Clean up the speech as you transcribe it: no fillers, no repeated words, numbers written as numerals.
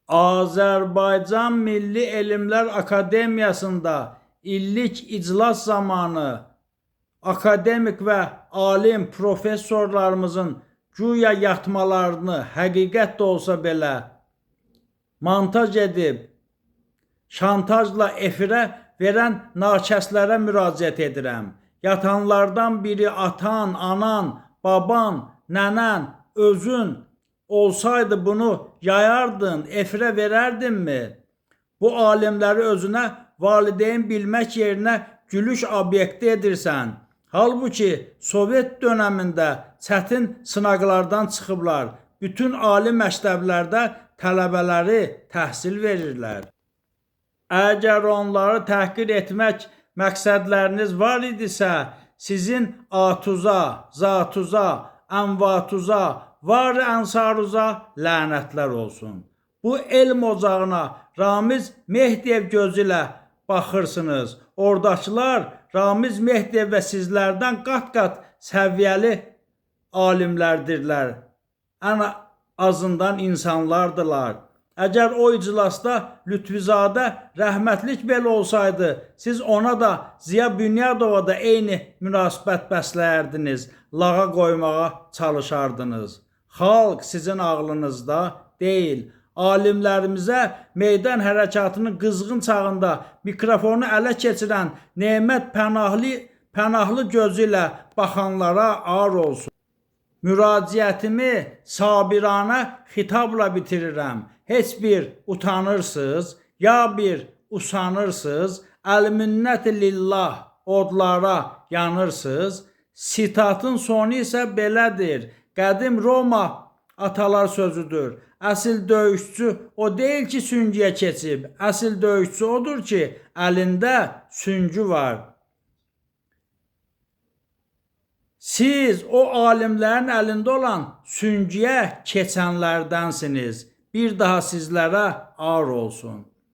Azərbaycan Milli Elmlər Akademiyasında illik iclas zamanı akademik və alim professorlarımızın güya yatmalarını həqiqət də olsa belə montaj edib şantajla efirə verən nakəslərə müraciət edirəm. Yatanlardan biri atan, anan, baban, nənən, özün olsaydı bunu yayardın, efirə verərdinmi? Bu alimləri özünə valideyn bilmək yerinə gülüş obyekti edirsən. Halbuki Sovet dönəmində çətin sınaqlardan çıxıblar. Bütün ali məktəblərdə tələbələri təhsil verirlər. Əgər onları təhqir etmək məqsədləriniz var idisə, sizin atuza, zatuza, ənvatuza, var ənsaruza lənətlər olsun. Bu elm ocağına Ramiz Mehdiyev gözü ilə baxırsınız. Oradakılar Ramiz Mehdiyev və sizlərdən qat-qat səviyyəli alimlərdirlər. Ən azından insanlardılar. Əgər o iclasda Lütfüzadə rəhmətlik belə olsaydı, siz ona da, Ziya Bünyadova da eyni münasibət bəsləyərdiniz, lağa qoymağa çalışardınız. Xalq sizin ağlınızda deyil. Alimlərimizə meydan hərəkatının qızğın çağında mikrofonu ələ keçirən Nemət Pənahlı gözü ilə baxanlara ar olsun. Müraciətimi sabiranə xitabla bitirirəm. Heç bir utanırsınız, ya bir usanırsınız, əl-minnət lillah odlara yanırsınız. Sitatın sonu isə belədir. Qədim Roma atalar sözüdür. Əsl döyüşçü o deyil ki, süngüyə keçib. Əsl döyüşçü odur ki, əlində süngü var. Siz o alimlərin əlində olan süngüyə keçənlərdənsiniz. Bir daha sizlərə ar olsun.